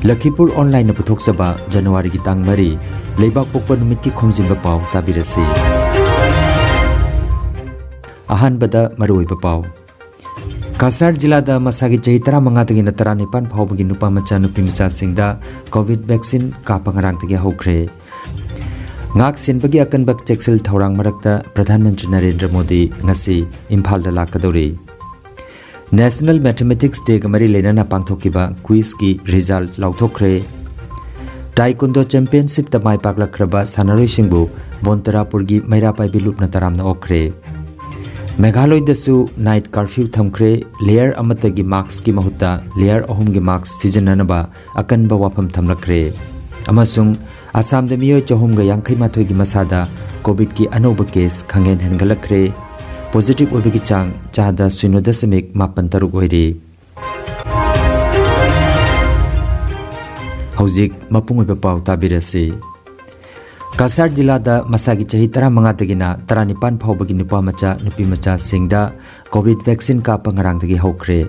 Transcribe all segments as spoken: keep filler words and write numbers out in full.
ꯂꯈꯤꯄꯨꯔ ꯑꯣꯟꯂꯥꯏꯟꯅ ꯄꯨꯊꯣꯛꯆꯕ ꯖꯅꯋꯥꯔꯤꯒꯤ ꯇꯥꯡ ꯃꯔꯤ, ꯂꯩꯕꯥꯛ ꯄꯣꯛꯄ ꯅꯨꯃꯤꯠꯀꯤ ꯈꯣꯝꯖꯤꯟꯕ ꯄꯥꯎ ꯇꯥꯕꯤꯔꯁꯤ꯫ ꯑꯍꯥꯟꯕꯗ ꯃꯔꯨꯑꯣꯏꯕ ꯄꯥꯎ꯫ ꯀꯁꯥꯔ ꯖꯤꯂꯥꯗ ꯃꯁꯥꯒꯤ ꯆꯍꯤ ꯇꯔꯥꯃꯉꯥꯗꯒꯤꯅ ꯇꯔꯥꯅꯤꯄꯥꯟ ꯐꯥꯎꯕꯒꯤ ꯅꯨꯄꯥ ꯃꯆꯥ, ꯅꯨꯄꯤ ꯃꯆꯥꯁꯤꯡꯗ ꯀꯣꯚꯤꯗ ꯚꯦꯛꯁꯤꯟ ꯀꯥꯞꯄ ꯉꯔꯥꯡꯗꯒꯤ ꯍꯧꯈ꯭ꯔꯦ꯫ ꯉꯥꯛ ꯁꯦꯟꯕꯒꯤ ꯑꯀꯟꯕ ꯆꯦꯛꯁꯤꯜ ꯊꯧꯔꯥꯡ ꯃꯔꯛꯇ ꯄ꯭ꯔꯙꯥꯟ ꯃꯟꯇ꯭ꯔꯤ ꯅꯔꯦꯟꯗ꯭ꯔ ꯃꯣꯗꯤ ꯉꯁꯤ ꯏꯝꯐꯥꯜꯗ ꯂꯥꯛꯀꯗꯧꯔꯤ꯫ ꯅꯦꯁꯅꯦꯜ ꯃꯦꯊꯃꯦꯇꯤꯛꯁ ꯗꯦꯒ ꯃꯔꯤ ꯂꯩꯅꯅ ꯄꯥꯡꯊꯣꯛꯈꯤꯕ ꯀ꯭ꯋꯤꯖꯀꯤ ꯔꯤꯖꯜꯠ ꯂꯥꯎꯊꯣꯛꯈ꯭ꯔꯦ꯫ ꯇꯥꯏꯀꯨꯟꯗꯣ ꯆꯦꯝꯄꯤꯌꯟꯁꯤꯞꯇ ꯃꯥꯏ ꯄꯥꯛꯂꯛꯈ꯭ꯔꯕ ꯁꯥꯟꯅꯔꯣꯏꯁꯤꯡꯕꯨ ꯕꯣꯟꯇꯔꯥꯄꯨꯔꯒꯤ ꯃꯩꯔꯥ ꯄꯥꯏꯕꯤ ꯂꯨꯞꯅ ꯇꯔꯥꯝꯅ ꯑꯣꯛꯈ꯭ꯔꯦ꯫ ꯃꯦꯘꯥꯂꯣꯏꯗꯁꯨ ꯅꯥꯏꯠ ꯀꯥꯔꯐ꯭ꯌꯨ ꯊꯝꯈ꯭ꯔꯦ꯫ ꯂꯦꯌꯔ ꯑꯃꯠꯇꯒꯤ ꯃꯥꯛꯁꯀꯤ ꯃꯍꯨꯠꯇ ꯂꯦꯌꯔ ꯑꯍꯨꯝꯒꯤ ꯃꯥꯛꯁ ꯁꯤꯖꯤꯟꯅꯅꯕ ꯑꯀꯟꯕ ꯋꯥꯐꯝ ꯊꯝꯂꯛꯈ꯭ꯔꯦ꯫ ꯑꯃꯁꯨꯡ ꯑꯁꯥꯝꯗ ꯃꯤꯑꯣꯏ ꯆꯍꯨꯝꯒ ꯌꯥꯡꯈꯩ ꯃꯥꯊꯣꯏꯒꯤ ꯃꯁꯥꯗ ꯀꯣꯚꯤꯗꯀꯤ ꯑꯅꯧꯕ ꯀꯦꯁ ꯈꯪꯍꯦꯟ ꯍꯦꯟꯒꯠꯂꯛꯈ꯭ꯔꯦ꯫ ꯄꯣꯖꯤꯇꯤꯚ ꯑꯣꯏꯕꯒꯤ ꯆꯥꯡ ꯆꯥꯗ ꯁꯤꯅꯣ ꯗꯁꯃꯤꯛ ꯃꯥꯄꯟ ꯇꯔꯨꯛ ꯑꯣꯏꯔꯤ꯫ ꯍꯧꯖꯤꯛ ꯃꯄꯨꯡ ꯑꯣꯏꯕ ꯄꯥꯎ ꯇꯥꯕꯤꯔꯁꯤ꯫ ꯀꯁꯥꯔ ꯖꯤꯂꯥꯗ ꯃꯁꯥꯒꯤ ꯆꯍꯤ ꯇꯔꯥꯃꯉꯥꯗꯒꯤꯅ ꯇꯔꯥꯅꯤꯄꯥꯟ ꯐꯥꯎꯕꯒꯤ ꯅꯨꯄꯥ ꯃꯆꯥ, ꯅꯨꯄꯤ ꯃꯆꯥꯁꯤꯡꯗ ꯀꯣꯚꯤꯗ ꯚꯦꯛꯁꯤꯟ ꯀꯥꯞꯄ ꯉꯔꯥꯡꯗꯒꯤ ꯍꯧꯈ꯭ꯔꯦ꯫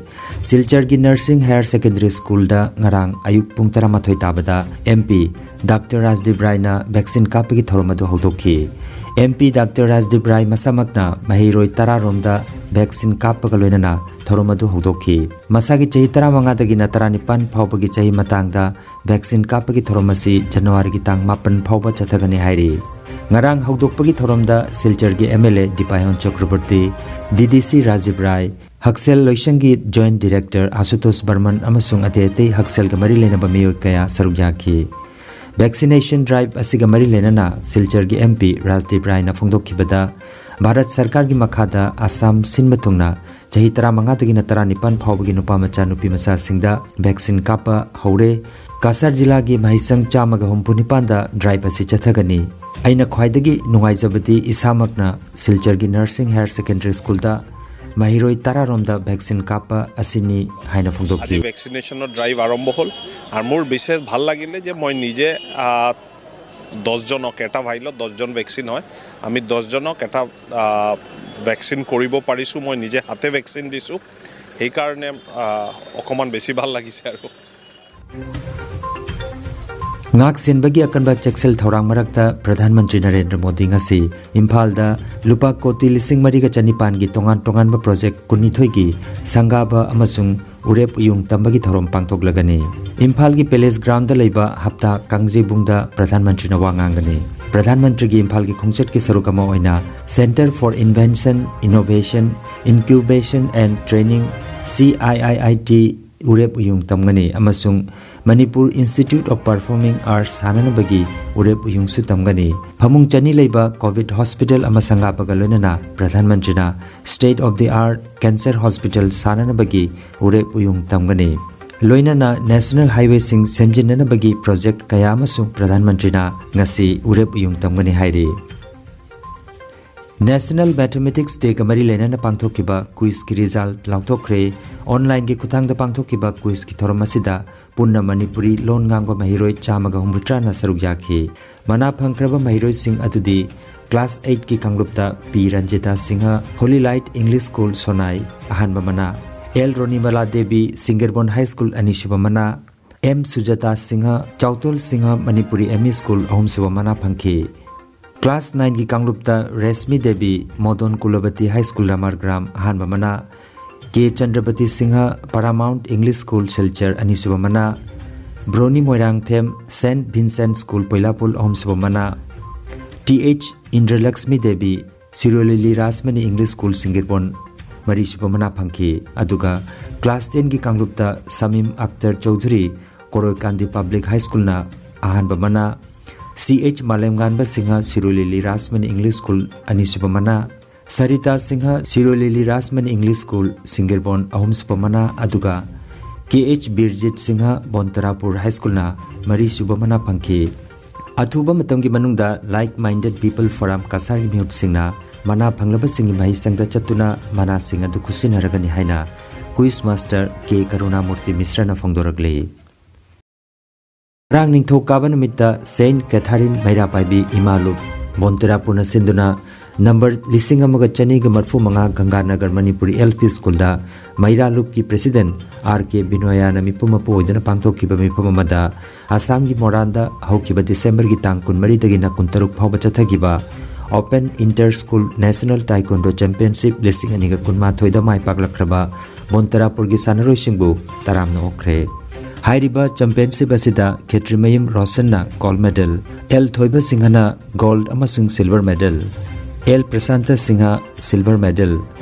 ꯁꯤꯜꯆꯔꯒꯤ ꯅꯔꯁꯤꯡ ꯍꯥꯌꯔ ꯁꯦꯀꯦꯟꯗꯔꯤ ꯁ꯭ꯀꯨꯜꯗ ꯉꯔꯥꯡ ꯑꯌꯨꯛ ꯄꯨꯡ ꯇꯔꯥꯃꯥꯊꯣꯏ ꯇꯥꯕꯗ ꯑꯦꯝ ꯄꯤ ꯗꯥꯛꯇꯔ ꯔꯥꯖꯗꯤꯞ ꯔꯥꯏꯅ ꯚꯦꯛꯁꯤꯟ ꯀꯥꯞꯄꯒꯤ ꯊꯧꯔꯝ ꯑꯗꯨ ꯍꯧꯗꯣꯛꯈꯤ꯫ ꯑꯦꯝ ꯄꯤ ꯗꯥꯛꯇꯔ ꯔꯥꯖꯗꯤꯞ ꯔꯥꯏ ꯃꯁꯥꯃꯛꯅ ꯃꯍꯩꯔꯣꯏ ꯇꯔꯥ ꯔꯣꯝꯗ ꯚꯦꯛꯁꯤꯟ ꯀꯥꯞꯄꯒ ꯂꯣꯏꯅꯅ ꯊꯧꯔꯝ ꯑꯗꯨ ꯍꯧꯗꯣꯛꯈꯤ꯫ ꯃꯁꯥꯒꯤ ꯆꯍꯤ ꯇꯔꯥꯃꯉꯥꯗꯒꯤꯅ ꯇꯔꯥꯅꯤꯄꯥꯟ ꯐꯥꯎꯕꯒꯤ ꯆꯍꯤ ꯃꯇꯥꯡꯗ ꯚꯦꯛꯁꯤꯟ ꯀꯥꯞꯄꯒꯤ ꯊꯧꯔꯝ ꯑꯁꯤ ꯖꯅꯋꯥꯔꯤꯒꯤ ꯇꯥꯡ ꯃꯥꯄꯟ ꯐꯥꯎꯕ ꯆꯠꯊꯒꯅꯤ ꯍꯥꯏꯔꯤ꯫ ꯉꯔꯥꯡ ꯍꯧꯗꯣꯛꯄꯒꯤ ꯊꯧꯔꯝꯗ ꯁꯤꯜꯆꯔꯒꯤ ꯑꯦꯝ ꯑꯦꯜ ꯑꯦ ꯗꯤꯄꯥꯌꯣꯟ ꯆꯀ꯭ꯔꯕꯔꯇꯤ, ꯗꯤ ꯗꯤ ꯁꯤ ꯔꯥꯖꯤꯕ ꯔꯥꯏ, ꯍꯛꯁꯦꯜ ꯂꯣꯏꯁꯪꯒꯤ ꯖꯣꯏꯟꯠ ꯗꯤꯔꯦꯛꯇꯔ ꯑꯁꯨꯇꯣꯁ ꯕꯔꯃꯟ ꯑꯃꯁꯨꯡ ꯑꯇꯩ ꯑꯇꯩ ꯍꯛꯁꯦꯜꯒ ꯃꯔꯤ ꯂꯩꯅꯕ ꯃꯤꯑꯣꯏ ꯀꯌꯥ ꯁꯔꯨꯛ ꯌꯥꯈꯤ꯫ ꯚꯦꯛꯁꯤꯅꯦꯁꯟ ꯗ꯭ꯔꯥꯏꯚ ꯑꯁꯤꯒ ꯃꯔꯤ ꯂꯩꯅꯅ ꯁꯤꯜꯆꯔꯒꯤ ꯑꯦꯝ ꯄꯤ ꯔꯥꯖꯗꯤꯞ ꯔꯥꯏꯅ ꯐꯣꯡꯗꯣꯛꯈꯤꯕꯗ, ꯚꯥꯔꯠ ꯁꯔꯀꯥꯔꯒꯤ ꯃꯈꯥꯗ ꯑꯁꯥꯝ ꯁꯤꯟꯕ ꯊꯨꯡꯅ ꯆꯍꯤ ꯇꯔꯥꯃꯉꯥꯗꯒꯤꯅ ꯇꯔꯥꯅꯤꯄꯥꯟ ꯐꯥꯎꯕꯒꯤ ꯅꯨꯄꯥ ꯃꯆꯥ ꯅꯨꯄꯤ ꯃꯆꯥꯁꯤꯡꯗ ꯚꯦꯛꯁꯤꯟ ꯀꯥꯞꯄ ꯍꯧꯔꯦ꯫ ꯀꯁꯥꯔ ꯖꯤꯂꯥꯒꯤ ꯃꯍꯩꯁꯪ ꯆꯥꯝꯃꯒ ꯍꯨꯝꯐꯨ ꯅꯤꯄꯥꯟꯗ ꯗ꯭ꯔꯥꯏꯚ ꯑꯁꯤ ꯆꯠꯊꯒꯅꯤ꯫ ꯑꯩꯅ ꯈ꯭ꯋꯥꯏꯗꯒꯤ ꯅꯨꯡꯉꯥꯏꯖꯕꯗꯤ ꯏꯁꯥꯃꯛꯅ ꯁꯤꯜꯆꯔꯒꯤ ꯅꯔꯁꯤꯡ ꯍꯥꯌꯔ ꯁꯦꯀꯦꯟꯗꯔꯤ ꯁ꯭ꯀꯨꯜꯗ ꯃꯍꯩꯔꯣꯏ ꯇꯔꯥ ꯔꯣꯝꯗ ꯚꯦꯛꯁꯤꯟ ꯀꯥꯞꯄ ꯑꯁꯤꯅꯤ ꯍꯥꯏꯅ আজি ꯐꯣꯡꯗꯣꯛꯈꯤ꯫ ভেকচিনেশ্যনৰ ড্ৰাইভ আৰম্ভ হ'ল আৰু মোৰ বিশেষ ভাল লাগিলে যে মই নিজে, আহ, দহজনক, এটা ভাইলত দহজন ভেকচিন হয়, আমি দহজনক এটা, আহ, ভেকচিন কৰিব পাৰিছোঁ। মই নিজে হাতে ভেকচিন দিছোঁ, সেইকাৰণে, আহ, অকণমান বেছি ভাল লাগিছে আৰু। ꯉꯥꯛ ꯁꯦꯟꯕꯒꯤ ꯑꯀꯟꯕ ꯆꯦꯛꯁꯤꯜ ꯊꯧꯔꯥꯡ ꯃꯔꯛꯇ ꯄ꯭ꯔꯙꯥꯟ ꯃꯟꯇ꯭ꯔꯤ ꯅꯔꯦꯟꯗ꯭ꯔ ꯃꯣꯗꯤ ꯉꯁꯤ ꯏꯝꯐꯥꯜꯗ ꯂꯨꯄꯥ ꯀꯣꯇꯤ ꯂꯤꯁꯤꯡ ꯃꯔꯤꯒ ꯆꯅꯤꯄꯥꯟꯒꯤ ꯇꯣꯉꯥꯟ ꯇꯣꯉꯥꯟꯕ ꯄ꯭ꯔꯣꯖꯦꯛ ꯀꯨꯟꯅꯤꯊꯣꯏꯒꯤ ꯁꯪꯒꯥꯕ ꯑꯃꯁꯨꯡ ꯎꯔꯦꯞ ꯎꯌꯨꯡ ꯇꯝꯕꯒꯤ ꯊꯧꯔꯝ ꯄꯥꯡꯊꯣꯛꯂꯒꯅꯤ꯫ ꯏꯝꯐꯥꯜꯒꯤ ꯄꯦꯂꯦꯁ ꯒ꯭ꯔꯥꯎꯟꯗ ꯂꯩꯕ ꯍꯞꯇꯥ ꯀꯥꯡꯖꯩꯕꯨꯡꯗ ꯄ꯭ꯔꯙꯥꯟ ꯃꯟꯇ꯭ꯔꯤꯅ ꯋꯥ ꯉꯥꯡꯒꯅꯤ꯫ ꯄ꯭ꯔꯙꯥꯟ ꯃꯟꯇ꯭ꯔꯤꯒꯤ ꯏꯝꯐꯥꯜꯒꯤ ꯈꯣꯡꯆꯠꯀꯤ ꯁꯔꯨꯛ ꯑꯃ ꯑꯣꯏꯅ Centre for Invention, Innovation, Incubation and Training, C I I I T, ꯎꯔꯦꯞ ꯎꯌꯨꯡ ꯇꯝꯒꯅꯤ ꯑꯃꯁꯨꯡ Manipur Institute of Performing Arts ꯁꯥꯅꯅꯕꯒꯤ ꯎꯔꯦꯞ ꯎꯌꯨꯡꯁꯨ ꯇꯝꯒꯅꯤ꯫ ꯐꯃꯨꯡ ꯆꯅꯤ ꯂꯩꯕ ꯀꯣꯚꯤꯗ ꯍꯣꯁꯄꯤꯇꯥꯜ ꯑꯃ ꯁꯪꯒꯥꯕꯒ ꯂꯣꯏꯅꯅ ꯄ꯭ꯔꯙꯥꯟ ꯃꯟꯇ꯭ꯔꯤꯅ State of the Art Cancer Hospital ꯁꯥꯅꯅꯕꯒꯤ ꯎꯔꯦꯞ ꯎꯌꯨꯡ ꯇꯝꯒꯅꯤ꯫ ꯂꯣꯏꯅꯅ ꯅꯦꯁꯅꯦꯜ ꯍꯥꯏꯋꯦꯁꯤꯡ ꯁꯦꯝꯖꯤꯟꯅꯅꯕꯒꯤ ꯄ꯭ꯔꯣꯖꯦꯛ ꯀꯌꯥ ꯑꯃꯁꯨ ꯄ꯭ꯔꯙꯥꯟ ꯃꯟꯇ꯭ꯔꯤꯅ ꯉꯁꯤ ꯎꯔꯦꯞ ꯎꯌꯨꯡ ꯇꯝꯒꯅꯤ ꯍꯥꯏꯔꯤ꯫ ꯅꯦꯁꯅꯦꯜ ꯃꯦꯊꯃꯦꯇꯤꯛꯁ ꯗꯦꯒ ꯃꯔꯤ ꯂꯩꯅꯅ ꯄꯥꯡꯊꯣꯛꯈꯤꯕ ꯀ꯭ꯋꯤꯖꯀꯤ ꯔꯤꯖꯜ ꯂꯥꯎꯊꯣꯛꯈ꯭ꯔꯦ꯫ ꯑꯣꯟꯂꯥꯏꯟꯒꯤ ꯈꯨꯠꯊꯥꯡꯗ ꯄꯥꯡꯊꯣꯛꯈꯤꯕ ꯀ꯭ꯋꯤꯖꯀꯤ ꯊꯧꯔꯝ ꯑꯁꯤꯗ ꯄꯨꯟꯅ ꯃꯅꯤꯄꯨꯔꯤ ꯂꯣꯟ ꯉꯥꯡꯕ ꯃꯍꯩꯔꯣꯏ ꯆꯥꯝꯃꯒ ꯍꯨꯝꯐꯨꯇꯔꯥꯅ ꯁꯔꯨꯛ ꯌꯥꯈꯤ꯫ ꯃꯅꯥ ꯐꯪꯈ꯭ꯔꯕ ꯃꯍꯩꯔꯣꯏꯁꯤꯡ ꯑꯗꯨꯗꯤ ꯀ꯭ꯂꯥꯁ ꯑꯩꯠꯀꯤ ꯀꯥꯡꯂꯨꯞꯇ P Ranjita Singha, holy light English school Sonai, ꯑꯍꯥꯟꯕ ꯃꯅꯥ, L Ronimala Devi, Singirbon high school, ꯑꯅꯤꯁꯨꯕ ꯃꯅꯥ, M Sujata Singha, Chautol Singha, Manipuri M E school, ꯑꯍꯨꯝꯁꯨꯕ ꯃꯅꯥ ꯐꯪꯈꯤ꯫ ꯀ꯭ꯂꯥꯁ ꯅꯥꯏꯟꯒꯤ ꯀꯥꯡꯂꯨꯞꯇ ꯔꯦꯁꯃꯤ ꯗꯦꯕꯤ, ꯃꯣꯗꯣꯟ ꯀꯨꯂꯕꯇꯤ ꯍꯥꯏ ꯁ꯭ꯀꯨꯜ ꯔꯥꯃꯔꯒ꯭ꯔꯥꯝ, ꯑꯍꯥꯟꯕ ꯃꯅꯥ, K Chandrabati Singha, paramount English school Silchar, ꯑꯅꯤꯁꯨꯕ ꯃꯅꯥ, Broni Moirangthem, saint Vincent school Poilapul, ꯑꯍꯨꯝꯁꯨꯕ ꯃꯅꯥ, ꯇꯤ ꯑꯩꯆ ꯏꯟꯗ꯭ꯔꯂꯛꯁꯃꯤ ꯗꯦꯕꯤ, ꯁꯤꯔꯣꯏ ꯂꯤꯂꯤ ꯔꯥꯖꯃꯅꯤ ꯏꯪꯂꯤꯁ ꯁ꯭ꯀꯨꯜ ꯁꯤꯡꯒꯤꯔꯕꯣꯟ, ꯃꯔꯤꯁꯨꯕ ꯃꯅꯥ ꯐꯪꯈꯤ꯫ ꯑꯗꯨꯒ ꯀ꯭ꯂꯥꯁ ꯇꯦꯟꯒꯤ ꯀꯥꯡꯂꯨꯞꯇ ꯁꯃꯤꯝ ꯑꯛꯇꯔ ꯆꯧꯙꯨꯔꯤ, ꯀꯣꯔꯣꯏꯀꯥꯟꯗꯤ ꯄꯕ꯭ꯂꯤꯛ ꯍꯥꯏ ꯁ꯭ꯀꯨꯜꯅ ꯑꯍꯥꯟꯕ ꯃꯅꯥ, ꯁꯤ ꯑꯩꯆ ꯃꯥꯂꯦꯝꯉꯥꯟꯕ ꯁꯤꯡꯍ, ꯁꯤꯔꯣꯏ ꯂꯤꯂꯤ ꯔꯥꯖꯃꯅꯤ ꯏꯪꯂꯤꯁ ꯁ꯭ꯀꯨꯜ, ꯑꯅꯤꯁꯨꯕ ꯃꯅꯥ, ꯁꯔꯤꯇꯥ ꯁꯤꯡꯍ, ꯁꯤꯔꯣꯏ ꯂꯤꯂꯤ ꯔꯥꯖꯃꯅꯤ ꯏꯪꯂꯤꯁ ꯁ꯭ꯀꯨꯜ ꯁꯤꯡꯒꯤꯔꯕꯣꯟ, ꯑꯍꯨꯝꯁꯨꯕ ꯃꯅꯥ, ꯑꯗꯨꯒ ꯀꯦ ꯑꯩꯆ ꯕꯤꯔꯖꯤꯠ ꯁꯤꯡꯍ, ꯕꯣꯟꯇꯔꯥꯄꯨꯔ ꯍꯥꯏ ꯁ꯭ꯀꯨꯜꯅ ꯃꯔꯤꯁꯨꯕ ꯃꯅꯥ ꯐꯪꯈꯤ꯫ ꯑꯊꯨꯕ ꯃꯇꯝꯒꯤ ꯃꯅꯨꯡꯗ Like Minded People Forum ꯀꯁꯥꯔꯒꯤ ꯃꯤꯍꯨꯠꯁꯤꯡꯅ ꯃꯅꯥ ꯐꯪꯂꯕꯁꯤꯡꯒꯤ ꯃꯍꯩꯁꯪꯗ ꯆꯠꯇꯨꯅ ꯃꯅꯥꯁꯤꯡ ꯑꯗꯨ ꯈꯨꯠꯁꯤꯟꯅꯔꯒꯅꯤ ꯍꯥꯏꯅ ꯀ꯭ꯋꯤꯖ ꯃꯥꯁꯇꯔ ꯀꯦ ꯀꯔꯨꯅꯥꯃꯨꯔꯇꯤ ꯃꯤꯁ꯭ꯔꯅ ꯐꯣꯡꯗꯣꯔꯛꯂꯤ꯫ ꯉꯔꯥꯡ ꯅꯤꯡꯊꯧꯀꯥꯕ ꯅꯨꯃꯤꯠꯇ ꯁꯦꯟꯠ ꯀꯦꯊꯥꯔꯤꯟ ꯃꯩꯔꯥ ꯄꯥꯏꯕꯤ ꯏꯃꯥ ꯂꯨꯞ ꯕꯣꯟꯇꯦꯔꯥꯄꯨꯔꯅ ꯁꯤꯟꯗꯨꯅ ꯅꯝꯕꯔ ꯂꯤꯁꯤꯡ ꯑꯃꯒ ꯆꯅꯤꯒ ꯃꯔꯐꯨ ꯃꯉꯥ ꯒꯪꯒꯥꯅꯒꯔ ꯃꯅꯤꯄꯨꯔꯤ ꯑꯦꯜ ꯄꯤ ꯁ꯭ꯀꯨꯜꯗ ꯃꯩꯔꯥ ꯂꯨꯞꯀꯤ ꯄ꯭ꯔꯦꯁꯤꯗꯦꯟꯠ ꯑꯥꯔ ꯀꯦ ꯕꯤꯅꯣꯌꯥꯅ ꯃꯤꯄꯨꯝ ꯃꯄꯨ ꯑꯣꯏꯗꯨꯅ ꯄꯥꯡꯊꯣꯛꯈꯤꯕ ꯃꯤꯐꯝ ꯑꯃꯗ ꯑꯁꯥꯝꯒꯤ ꯃꯣꯔꯥꯟꯗ ꯍꯧꯈꯤꯕ ꯗꯤꯁꯦꯝꯕꯔꯒꯤ ꯇꯥꯡ ꯀꯨꯟꯃꯔꯤꯗꯒꯤꯅ ꯀꯨꯟꯇꯔꯨꯛ ꯐꯥꯎꯕ ꯆꯠꯊꯈꯤꯕ Open Inter School National Taekwondo Championship ꯂꯤꯁꯤꯡ ꯑꯅꯤꯒ ꯀꯨꯟꯃꯥꯊꯣꯏꯗ ꯃꯥꯏ ꯄꯥꯛꯂꯛꯈ꯭ꯔꯕ ꯕꯣꯟꯇꯔꯥꯄꯨꯔꯒꯤ ꯁꯥꯟꯅꯔꯣꯏꯁꯤꯡꯕꯨ ꯇꯔꯥꯝꯅ ꯑꯣꯛꯈ꯭ꯔꯦ꯫ ꯍꯥꯏꯔꯤꯕ ꯆꯦꯝꯄꯤꯌꯟꯁꯤꯞ ꯑꯁꯤꯗ ꯈꯦꯇ꯭ꯔꯤꯃꯌꯨꯝ ꯔꯣꯁꯟꯅ ꯒꯣꯜꯗ ꯃꯦꯗꯜ, ꯑꯦꯜ ꯊꯣꯏꯕ ꯁꯤꯡꯍꯅ ꯒꯣꯜꯗ ꯑꯃꯁꯨꯡ silver medal, L Prashant Singha silver medal,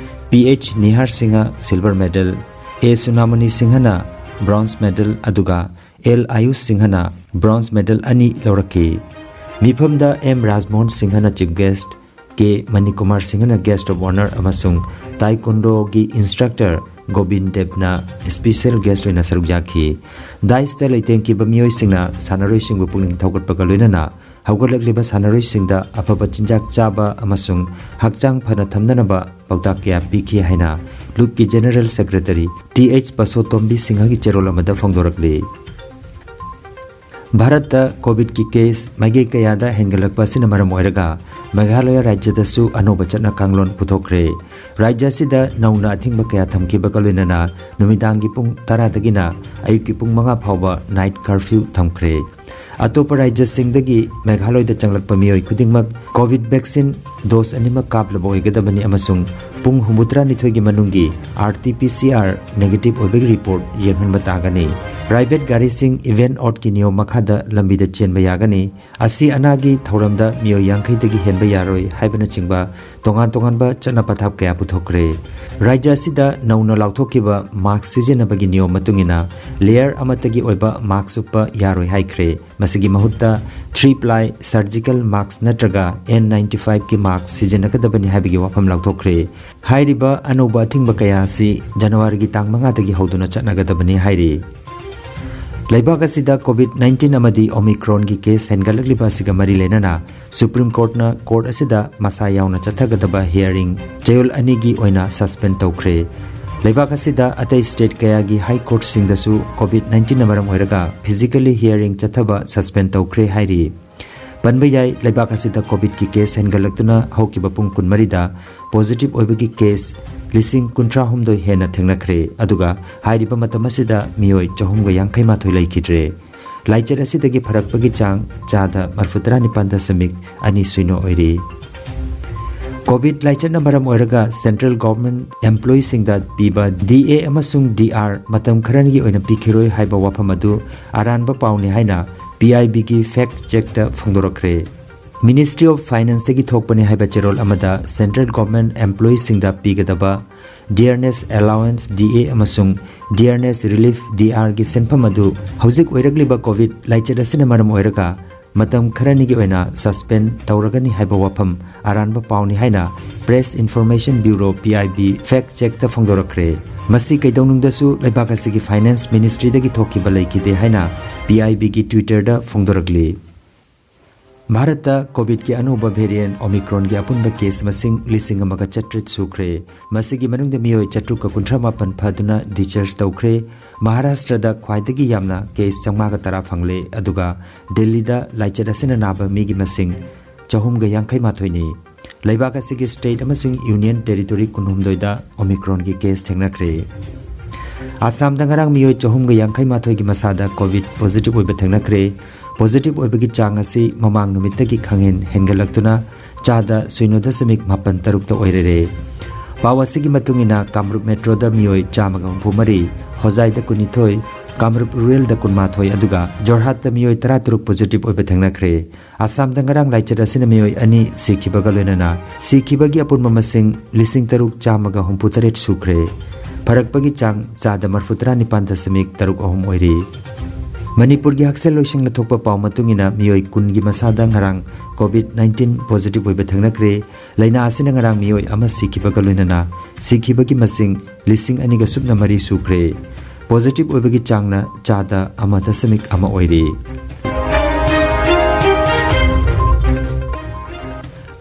P H Nihar Singha silver medal, A Sunamani ꯁꯤꯡꯍꯅ ꯕ꯭ꯔꯣꯟꯖ ꯃꯦꯗꯜ, ꯑꯗꯨꯒ ꯑꯦꯜ ꯑꯌꯨꯁ ꯁꯤꯡꯍꯅ ꯕ꯭ꯔꯣꯟꯖ ꯃꯦꯗꯜ ꯑꯅꯤ ꯂꯧꯔꯛꯈꯤ꯫ ꯃꯤꯐꯝꯗ ꯑꯦꯝ ꯔꯥꯖꯃꯣꯍꯟ ꯁꯤꯡꯍꯅ ꯆꯤꯐ ꯒꯦꯁ꯭ꯠ, ꯀꯦ ꯃꯅꯤꯀꯨꯃꯥꯔ ꯁꯤꯡꯍꯅ ꯒꯦꯁ꯭ꯠ ꯑꯣꯐ ꯑꯣꯅꯔ ꯑꯃꯁꯨꯡ ꯇꯥꯏꯀꯣꯟꯗꯣꯒꯤ ꯏꯟꯁꯇ꯭ꯔꯛꯇꯔ ꯒꯣꯕꯤꯟ ꯗꯦꯕꯅ ꯏꯁꯄꯤꯁꯦꯜ ꯒꯦꯁ꯭ꯠ ꯑꯣꯏꯅ ꯁꯔꯨꯛ ꯌꯥꯈꯤ꯫ ꯗꯥꯏꯁꯇ ꯂꯩꯇꯦꯡꯈꯤꯕ ꯃꯤꯑꯣꯏꯁꯤꯡꯅ ꯁꯥꯟꯅꯔꯣꯏꯁꯤꯡꯕꯨ ꯄꯨꯛꯅꯤꯡ ꯊꯧꯒꯠꯄꯒ ꯂꯣꯏꯅꯅ ꯍꯧꯒꯠꯂꯛꯂꯤꯕ ꯁꯥꯟꯅꯔꯣꯏꯁꯤꯡꯗ ꯑꯐꯕ ꯆꯤꯟꯖꯥꯛ ꯆꯥꯕ ꯑꯃꯁꯨꯡ ꯍꯛꯆꯥꯡ ꯐꯅ ꯊꯝꯅꯅꯕ ꯄꯥꯎꯇꯥꯛ ꯀꯌꯥ ꯄꯤꯈꯤ ꯍꯥꯏꯅ ꯂꯨꯞꯀꯤ ꯖꯦꯅꯔꯦꯜ ꯁꯦꯀ꯭ꯔꯦꯇꯔꯤ ꯇꯤ ꯑꯩꯆ ꯄꯁꯣꯇꯣꯝꯕꯤ ꯁꯤꯡꯍꯒꯤ ꯆꯦꯔꯣꯜ ꯑꯃꯗ ꯐꯣꯡꯗꯣꯔꯛꯂꯤ꯫ ꯚꯥꯔꯠꯇ ꯀꯣꯚꯤꯗꯀꯤ ꯀꯦꯁ ꯃꯥꯏꯀꯩ ꯀꯌꯥꯗ ꯍꯦꯟꯒꯠꯂꯛꯄ ꯑꯁꯤꯅ ꯃꯔꯝ ꯑꯣꯏꯔꯒ ꯃꯦꯘꯥꯂꯌ ꯔꯥꯖ꯭ꯌꯗꯁꯨ ꯑꯅꯧꯕ ꯆꯠꯅ ꯀꯥꯡꯂꯣꯟ ꯄꯨꯊꯣꯛꯈ꯭ꯔꯦ꯫ ꯔꯥꯖ꯭ꯌ ꯑꯁꯤꯗ ꯅꯧꯅ ꯑꯊꯤꯡꯕ ꯀꯌꯥ ꯊꯝꯈꯤꯕꯒ ꯂꯣꯏꯅꯅ ꯅꯨꯃꯤꯗꯥꯡꯒꯤ ꯄꯨꯡ ꯇꯔꯥꯗꯒꯤꯅ ꯑꯌꯨꯛꯀꯤ ꯄꯨꯡ ꯃꯉꯥ ꯐꯥꯎꯕ ꯅꯥꯏꯠ ꯀꯔꯐ꯭ꯌꯨ ꯊꯝꯈ꯭ꯔꯦ꯫ ꯑꯇꯣꯞꯄ ꯔꯥꯖ꯭ꯌꯁꯤꯡꯗꯒꯤ ꯃꯦꯘꯥꯂꯌꯗ ꯆꯪꯂꯛꯄ ꯃꯤꯑꯣꯏ ꯈꯨꯗꯤꯡꯃꯛ ꯀꯣꯚꯤꯗ ꯚꯦꯛꯁꯤꯟ ꯗꯣꯁ ꯑꯅꯤꯃꯛ ꯀꯥꯞꯂꯕ ꯑꯣꯏꯒꯗꯕꯅꯤ ꯑꯃꯁꯨꯡ ꯄꯨꯡ ꯍꯨꯝꯐꯨꯇꯔꯥꯅꯤꯊꯣꯏꯒꯤ ꯃꯅꯨꯡꯒꯤ R T P C R negative ꯑꯣꯏꯕꯒꯤ ꯔꯤꯄꯣꯔꯠ ꯌꯦꯡꯍꯟꯕ ꯇꯥꯒꯅꯤ꯫ ꯄ꯭ꯔꯥꯏꯚꯦꯠ ꯒꯥꯔꯤꯁꯤꯡ ꯏꯚꯦꯟ ꯑꯣꯠꯀꯤ ꯅꯤꯌꯣꯝ ꯃꯈꯥꯗ ꯂꯝꯕꯤꯗ ꯆꯦꯟꯕ ꯌꯥꯒꯅꯤ꯫ ꯑꯁꯤ ꯑꯅꯥꯒꯤ ꯊꯧꯔꯝꯗ ꯃꯤꯑꯣꯏ ꯌꯥꯡꯈꯩꯗꯒꯤ ꯍꯦꯟꯕ ꯌꯥꯔꯣꯏ ꯍꯥꯏꯕꯅꯆꯤꯡꯕ ꯇꯣꯉꯥꯟ ꯇꯣꯉꯥꯟꯕ ꯆꯠꯅ ꯄꯊꯥꯞ ꯀꯌꯥ ꯄꯨꯊꯣꯛꯈ꯭ꯔꯦ꯫ ꯔꯥꯖ꯭ꯌ ꯑꯁꯤꯗ ꯅꯧꯅ ꯂꯥꯎꯊꯣꯛꯈꯤꯕ ꯃꯥꯁ꯭ꯛ ꯁꯤꯖꯤꯟꯅꯕꯒꯤ ꯅꯤꯌꯣꯝ ꯃꯇꯨꯡ ꯏꯟꯅ ꯂꯦꯌꯔ ꯑꯃꯠꯇꯒꯤ ꯑꯣꯏꯕ ꯃꯥꯁ꯭ꯛ ꯎꯞꯄ ꯌꯥꯔꯣꯏ ꯍꯥꯏꯈ꯭ꯔꯦ꯫ ꯃꯁꯤꯒꯤ ꯃꯍꯨꯠꯇ ꯊ꯭ꯔꯤ ꯄ꯭ꯂꯥꯏ ꯁꯔꯖꯤꯀꯦꯜ ꯃꯥꯁ꯭ꯛ ꯅꯠꯇ꯭ꯔꯒ ꯑꯦꯟ ꯅꯥꯏꯟꯇꯤ ꯐꯥꯏꯚꯀꯤ ꯃꯥꯁ꯭ꯛ ꯁꯤꯖꯤꯟꯅꯒꯗꯕꯅꯤ ꯍꯥꯏꯕꯒꯤ ꯋꯥꯐꯝ ꯂꯥꯎꯊꯣꯛꯈ꯭ꯔꯦ꯫ ꯍꯥꯏꯔꯤꯕ ꯑꯅꯧꯕ ꯑꯊꯤꯡꯕ ꯀꯌꯥ ꯑꯁꯤ ꯖꯅꯋꯥꯔꯤꯒꯤ ꯇꯥꯡ ꯃꯉꯥꯗꯒꯤ ꯍꯧꯗꯨꯅ ꯆꯠꯅꯒꯗꯕꯅꯤ ꯍꯥꯏꯔꯤ꯫ ꯂꯩꯕꯥꯛ ꯑꯁꯤꯗ ꯀꯣꯚꯤꯗ ꯅꯥꯏꯟꯇꯤꯟ ꯑꯃꯗꯤ ꯑꯣꯃꯤꯀ꯭ꯔꯣꯟꯒꯤ ꯀꯦꯁ ꯍꯦꯟꯒꯠꯂꯛꯂꯤꯕ ꯑꯁꯤꯒ ꯃꯔꯤ ꯂꯩꯅꯅ ꯁꯨꯄ꯭ꯔꯤꯝ ꯀꯣꯔꯠꯅ ꯀꯣꯔꯠ ꯑꯁꯤꯗ ꯃꯁꯥ ꯌꯥꯎꯅ ꯆꯠꯊꯒꯗꯕ ꯍꯤꯌꯥꯔꯤꯡ ꯆꯌꯣꯜ ꯑꯅꯤꯒꯤ ꯑꯣꯏꯅ ꯁꯁꯄꯦꯟ ꯇꯧꯈ꯭ꯔꯦ꯫ ꯂꯩꯕꯥꯛ ꯑꯁꯤꯗ ꯑꯇꯩ ꯁ꯭ꯇꯦꯠ ꯀꯌꯥꯒꯤ ꯍꯥꯏ ꯀꯣꯔꯠꯁꯤꯡꯗꯁꯨ ꯀꯣꯚꯤꯗ ꯅꯥꯏꯟꯇꯤꯟꯅ ꯃꯔꯝ ꯑꯣꯏꯔꯒ ꯐꯤꯖꯤꯀꯦꯜꯂꯤ ꯍꯤꯌꯥꯔꯤꯡ ꯆꯠꯊꯕ ꯁꯁꯄꯦꯟ ꯇꯧꯈ꯭ꯔꯦ ꯍꯥꯏꯔꯤ꯫ ꯄꯟꯕ ꯌꯥꯏ, ꯂꯩꯕꯥꯛ ꯑꯁꯤꯗ ꯀꯣꯚꯤꯗꯀꯤ ꯀꯦꯁ ꯍꯦꯟꯒꯠꯂꯛꯇꯨꯅ ꯍꯧꯈꯤꯕ ꯄꯨꯡ ꯀꯨꯟꯃꯔꯤꯗ ꯄꯣꯖꯤꯇꯤꯚ ꯑꯣꯏꯕꯒꯤ ꯀꯦꯁ ꯂꯤꯁꯤꯡ ꯀꯨꯟꯊ꯭ꯔꯥ ꯍꯨꯝꯗꯣꯏ ꯍꯦꯟꯅ ꯊꯦꯡꯅꯈ꯭ꯔꯦ꯫ ꯑꯗꯨꯒ ꯍꯥꯏꯔꯤꯕ ꯃꯇꯝ ꯑꯁꯤꯗ ꯃꯤꯑꯣꯏ ꯆꯍꯨꯝꯒ ꯌꯥꯡꯈꯩ ꯃꯥꯊꯣꯏ ꯂꯩꯈꯤꯗ꯭ꯔꯦ꯫ ꯂꯥꯏꯆꯠ ꯑꯁꯤꯗꯒꯤ ꯐꯔꯛꯄꯒꯤ ꯆꯥꯡ ꯆꯥꯗ ꯃꯔꯐꯨꯇꯔꯥ ꯅꯤꯄꯥꯟ ꯗꯁꯃꯤꯛ ꯑꯅꯤ ꯁꯤꯅꯣ ꯑꯣꯏꯔꯤ꯫ ꯀꯣꯚꯤꯗ ꯂꯥꯏꯆꯠꯅ ꯃꯔꯝ ꯑꯣꯏꯔꯒ ꯁꯦꯟꯇ꯭ꯔꯦꯜ ꯒꯣꯚꯔꯟꯃꯦꯟꯠ ꯑꯦꯝꯄ꯭ꯂꯣꯌꯤꯁꯤꯡꯗ ꯄꯤꯕ ꯗꯤ ꯑꯦ ꯑꯃꯁꯨꯡ ꯗꯤ ꯑꯥꯔ ꯃꯇꯝ ꯈꯔꯒꯤ ꯑꯣꯏꯅ ꯄꯤꯈꯤꯔꯣꯏ ꯍꯥꯏꯕ ꯋꯥꯐꯝ ꯑꯗꯨ ꯑꯔꯥꯟꯕ ꯄꯥꯎꯅꯤ ꯍꯥꯏꯅ ꯄꯤ ꯑꯥꯏ ꯕꯤꯒꯤ ꯐꯦꯛꯠ ꯆꯦꯛꯇ ꯐꯣꯡꯗꯣꯔꯛꯈ꯭ꯔꯦ꯫ ꯃꯤꯅꯤꯁꯇ꯭ꯔꯤ ꯑꯣꯐ ꯐꯥꯏꯅꯥꯟꯁꯇꯒꯤ ꯊꯣꯛꯄꯅꯤ ꯍꯥꯏꯕ ꯆꯦꯔꯣꯜ ꯑꯃꯗ ꯁꯦꯟꯇ꯭ꯔꯦꯜ ꯒꯣꯚꯔꯟꯃꯦꯟꯠ ꯑꯦꯝꯄ꯭ꯂꯣꯌꯤꯁꯤꯡꯗ ꯄꯤꯒꯗꯕ ꯗꯤꯌꯔꯅꯦꯁ ꯑꯦꯂꯥꯋꯦꯟꯁ ꯗꯤ ꯑꯦ ꯑꯃꯁꯨꯡ ꯗꯤꯌꯔꯅꯦꯁ ꯔꯤꯂꯤꯐ ꯗꯤ ꯑꯥꯔꯒꯤ ꯁꯦꯟꯐꯝ ꯑꯗꯨ ꯍꯧꯖꯤꯛ ꯑꯣꯏꯔꯛꯂꯤꯕ ꯀꯣꯚꯤꯗ ꯂꯥꯏꯆꯠ ꯑꯁꯤꯅ ꯃꯔꯝ ꯑꯣꯏꯔꯒ ꯃꯇꯝ ꯈꯔꯅꯤꯒꯤ ꯑꯣꯏꯅ ꯁꯁꯄꯦꯟ ꯇꯧꯔꯒꯅꯤ ꯍꯥꯏꯕ ꯋꯥꯐꯝ ꯑꯔꯥꯟꯕ ꯄꯥꯎꯅꯤ ꯍꯥꯏꯅ press information bureau, P I B, fact ꯆꯦꯛꯇ ꯐꯣꯡꯗꯣꯔꯛꯈ꯭ꯔꯦ꯫ ꯃꯁꯤ ꯀꯩꯗꯧꯅꯨꯡꯗꯁꯨ ꯂꯩꯕꯥꯛ ꯑꯁꯤꯒꯤ ꯐꯥꯏꯅꯥꯟꯁ ꯃꯤꯅꯤꯁꯇ꯭ꯔꯤꯗꯒꯤ ꯊꯣꯛꯈꯤꯕ ꯂꯩꯈꯤꯗꯦ ꯍꯥꯏꯅ ꯄꯤ ꯑꯥꯏ ꯕꯤꯒꯤ ꯇ꯭ꯋꯤꯇꯔꯗ ꯐꯣꯡꯗꯣꯔꯛꯂꯤ꯫ ꯚꯥꯔꯠꯇ ꯀꯣꯚꯤꯗꯀꯤ ꯑꯅꯧꯕ ꯚꯦꯔꯤꯌꯦꯟꯠ ꯑꯣꯃꯤꯀ꯭ꯔꯣꯟꯒꯤ ꯑꯄꯨꯟꯕ ꯀꯦꯁ ꯃꯁꯤꯡ ꯂꯤꯁꯤꯡ ꯑꯃꯒ ꯆꯥꯇ꯭ꯔꯦꯠ ꯁꯨꯈ꯭ꯔꯦ꯫ ꯃꯁꯤꯒꯤ ꯃꯅꯨꯡꯗ ꯃꯤꯑꯣꯏ ꯆꯥꯇ꯭ꯔꯨꯛꯀ ꯀꯨꯟꯊ꯭ꯔꯥ ꯃꯥꯄꯟ ꯐꯗꯨꯅ ꯗꯤꯁꯆꯥꯔꯖ ꯇꯧꯈ꯭ꯔꯦ꯫ ꯃꯍꯥꯔꯥꯁꯇ꯭ꯔꯗ ꯈ꯭ꯋꯥꯏꯗꯒꯤ ꯌꯥꯝꯅ ꯀꯦꯁ ꯆꯥꯝꯃꯉꯥꯒ ꯇꯔꯥ ꯐꯪꯂꯦ, ꯑꯗꯨꯒ ꯗꯤꯜꯂꯤꯗ ꯂꯥꯏꯆꯠ ꯑꯁꯤꯅ ꯅꯥꯕ ꯃꯤꯒꯤ ꯃꯁꯤꯡ ꯆꯍꯨꯝꯒ ꯌꯥꯡꯈꯩ ꯃꯥꯊꯣꯏꯅꯤ꯫ ꯂꯩꯕꯥꯛ ꯑꯁꯤꯒꯤ ꯁ꯭ꯇꯦꯠ ꯑꯃꯁꯨꯡ ꯌꯨꯅꯤꯌꯟ ꯇꯦꯔꯤꯇꯣꯔꯤ ꯀꯨꯟꯍꯨꯝꯗꯣꯏꯗ ꯑꯣꯃꯤꯀ꯭ꯔꯣꯟꯒꯤ ꯀꯦꯁ ꯊꯦꯡꯅꯈ꯭ꯔꯦ꯫ ꯑꯁꯥꯝꯗ ꯉꯔꯥꯡ ꯃꯤꯑꯣꯏ ꯆꯍꯨꯝꯒ ꯌꯥꯡꯈꯩ ꯃꯥꯊꯣꯏꯒꯤ ꯃꯁꯥꯗ ꯀꯣꯚꯤꯗ ꯄꯣꯖꯤꯇꯤꯚ ꯑꯣꯏꯕ ꯊꯦꯡꯅꯈ꯭ꯔꯦ꯫ ꯄꯣꯖꯤꯇꯤꯚ ꯑꯣꯏꯕꯒꯤ ꯆꯥꯡ ꯑꯁꯤ ꯃꯃꯥꯡ ꯅꯨꯃꯤꯠꯇꯒꯤ ꯈꯪꯍꯦꯟ ꯍꯦꯟꯒꯠꯂꯛꯇꯨꯅ ꯆꯥꯗ ꯁꯤꯅꯣ ꯗꯁꯃꯤꯛ ꯃꯥꯄꯟ ꯇꯔꯨꯛꯇ ꯑꯣꯏꯔꯦ꯫ ꯄꯥꯎ ꯑꯁꯤꯒꯤ ꯃꯇꯨꯡ ꯏꯟꯅ, ꯀꯥꯃꯔꯨꯞ ꯃꯦꯇ꯭ꯔꯣꯗ ꯃꯤꯑꯣꯏ ꯆꯥꯝꯃꯒ ꯍꯨꯝꯐꯨ ꯃꯔꯤ, ꯍꯣꯖꯥꯏꯗ ꯀꯨꯟꯅꯤꯊꯣꯏ, ꯀꯥꯃꯔꯨꯞ ꯔꯨꯔꯦꯜꯗ ꯀꯨꯟꯃꯥꯊꯣꯏ, ꯑꯗꯨꯒ ꯖꯣꯔꯍꯥꯠꯇ ꯃꯤꯑꯣꯏ ꯇꯔꯥꯇꯔꯨꯛ ꯄꯣꯖꯤꯇꯤꯚ ꯑꯣꯏꯕ ꯊꯦꯡꯅꯈ꯭ꯔꯦ꯫ ꯑꯁꯥꯝꯗ ꯉꯔꯥꯡ ꯂꯥꯏꯆꯠ ꯑꯁꯤꯅ ꯃꯤꯑꯣꯏ ꯑꯅꯤ ꯁꯤꯈꯤꯕꯒ ꯂꯣꯏꯅꯅ ꯁꯤꯈꯤꯕꯒꯤ ꯑꯄꯨꯟꯕ ꯃꯁꯤꯡ ꯂꯤꯁꯤꯡ ꯇꯔꯨꯛ ꯆꯥꯝꯃꯒ ꯍꯨꯝꯐꯨ ꯇꯔꯦꯠ ꯁꯨꯈ꯭ꯔꯦ꯫ ꯐꯔꯛꯄꯒꯤ ꯆꯥꯡ ꯆꯥꯗ ꯃꯔꯐꯨꯇꯔꯥ ꯅꯤꯄꯥꯟ ꯗꯁꯃꯤꯛ ꯇꯔꯨꯛ ꯑꯍꯨꯝ ꯑꯣꯏꯔꯤ꯫ ꯃꯅꯤꯄꯨꯔꯒꯤ ꯍꯛꯁꯦꯜ ꯂꯣꯏꯁꯪꯅ ꯊꯣꯛꯄ ꯄꯥꯎ ꯃꯇꯨꯡ ꯏꯟꯅ, ꯃꯤꯑꯣꯏ ꯀꯨꯟꯒꯤ ꯃꯁꯥꯗ ꯉꯔꯥꯡ ꯀꯣꯚꯤꯗ ꯅꯥꯏꯟꯇꯤꯟ ꯄꯣꯖꯤꯇꯤꯚ ꯑꯣꯏꯕ ꯊꯦꯡꯅꯈ꯭ꯔꯦ꯫ ꯂꯥꯏꯅꯥ ꯑꯁꯤꯅ ꯉꯔꯥꯡ ꯃꯤꯑꯣꯏ ꯑꯃ ꯁꯤꯈꯤꯕꯒ ꯂꯣꯏꯅꯅ ꯁꯤꯈꯤꯕꯒꯤ ꯃꯁꯤꯡ ꯂꯤꯁꯤꯡ ꯑꯅꯤꯒ ꯁꯨꯞꯅ ꯃꯔꯤ ꯁꯨꯈ꯭ꯔꯦ꯫ ꯄꯣꯖꯤꯇꯤꯚ ꯑꯣꯏꯕꯒꯤ ꯆꯥꯡꯅ ꯆꯥꯗ ꯑꯃ ꯗꯁꯃꯤꯛ ꯑꯃ ꯑꯣꯏꯔꯤ꯫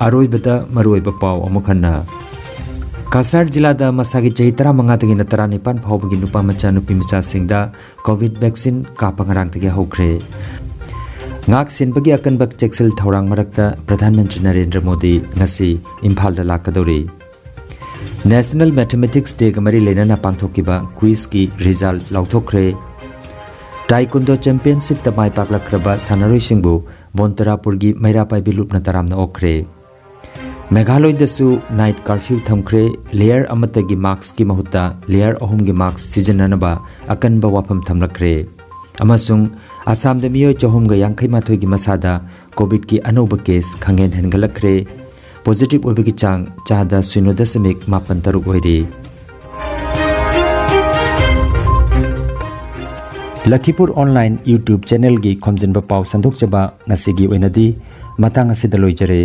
ꯑꯔꯣꯏꯕꯗ ꯃꯔꯨꯑꯣꯏꯕ ꯄꯥꯎ ꯑꯃꯨꯛ ꯍꯟꯅ꯫ ꯀꯁꯥꯔ ꯖꯤꯂꯥꯗ ꯃꯁꯥꯒꯤ ꯆꯍꯤ ꯇꯔꯥꯃꯉꯥꯗꯒꯤꯅ ꯇꯔꯥꯅꯤꯄꯥꯟ ꯐꯥꯎꯕꯒꯤ ꯅꯨꯄꯥ ꯃꯆꯥ ꯅꯨꯄꯤ ꯃꯆꯥꯁꯤꯡꯗ ꯀꯣꯚꯤꯗ ꯚꯦꯛꯁꯤꯟ ꯀꯥꯞꯄ ꯉꯔꯥꯡꯗꯒꯤ ꯍꯧꯈ꯭ꯔꯦ꯫ ꯉꯥꯛ ꯁꯦꯟꯕꯒꯤ ꯑꯀꯟꯕ ꯆꯦꯛꯁꯤꯜ ꯊꯧꯔꯥꯡ ꯃꯔꯛꯇ ꯄ꯭ꯔꯙꯥꯟ ꯃꯟꯇ꯭ꯔꯤ ꯅꯔꯦꯟꯗ꯭ꯔ ꯃꯣꯗꯤ ꯉꯁꯤ ꯏꯝꯐꯥꯜꯗ ꯂꯥꯛꯀꯗꯧꯔꯤ꯫ National Mathematics Dayꯒ ꯃꯔꯤ ꯂꯩꯅꯅ ꯄꯥꯡꯊꯣꯛꯈꯤꯕ quiz ꯀꯤ result ꯂꯥꯎꯊꯣꯛꯈ꯭ꯔꯦ꯫ Taekwondo Championship ꯇ ꯃꯥꯏ ꯄꯥꯛꯂꯛꯈ꯭ꯔꯕ ꯁꯥꯟꯅꯔꯣꯏꯁꯤꯡꯕꯨ ꯕꯣꯟꯇꯔꯥꯄꯨꯔꯒꯤ ꯃꯩꯔꯥ ꯄꯥꯏꯕꯤ ꯂꯨꯞꯅ ꯇꯔꯥꯝꯅ ꯑꯣꯛꯈ꯭ꯔꯦ꯫ ꯃꯦꯘꯥꯂꯣꯏꯗꯁꯨ night curfew ꯊꯝꯈ꯭ꯔꯦ꯫ Layer ꯑꯃꯠꯇꯒꯤ mask ꯀꯤ ꯃꯍꯨꯠꯇ layer ꯑꯍꯨꯝꯒꯤ mask ꯁꯤꯖꯤꯟꯅꯅꯕ ꯑꯀꯟꯕ ꯋꯥꯐꯝ ꯊꯝꯂꯛꯈ꯭ꯔꯦ꯫ ꯑꯃꯁꯨꯡ ꯑꯁꯥꯝꯗ ꯃꯤꯑꯣꯏ ꯆꯍꯨꯝꯒ ꯌꯥꯡꯈꯩ ꯃꯥꯊꯣꯏꯒꯤ ꯃꯁꯥꯗ COVID ꯀꯤ ꯑꯅꯧꯕ case ꯈꯪꯍꯦꯟ ꯍꯦꯟꯒꯠꯂꯛꯈ꯭ꯔꯦ꯫ Positive ꯑꯣꯏꯕꯒꯤ ꯆꯥꯡ ꯆꯥꯗ ꯁꯤꯅꯣ ꯗꯁꯃꯤꯛ ꯃꯥꯄꯟ ꯇꯔꯨꯛ ꯑꯣꯏꯔꯤ꯫ ꯂꯈꯤꯄꯨꯔ online YouTube channel ꯒꯤ ꯈꯣꯝꯖꯤꯟꯕ ꯄꯥꯎ ꯁꯟꯗꯣꯛꯆꯕ ꯉꯁꯤꯒꯤ ꯑꯣꯏꯅꯗꯤ ꯃꯇꯥꯡ ꯑꯁꯤꯗ ꯂꯣꯏꯖꯔꯦ꯫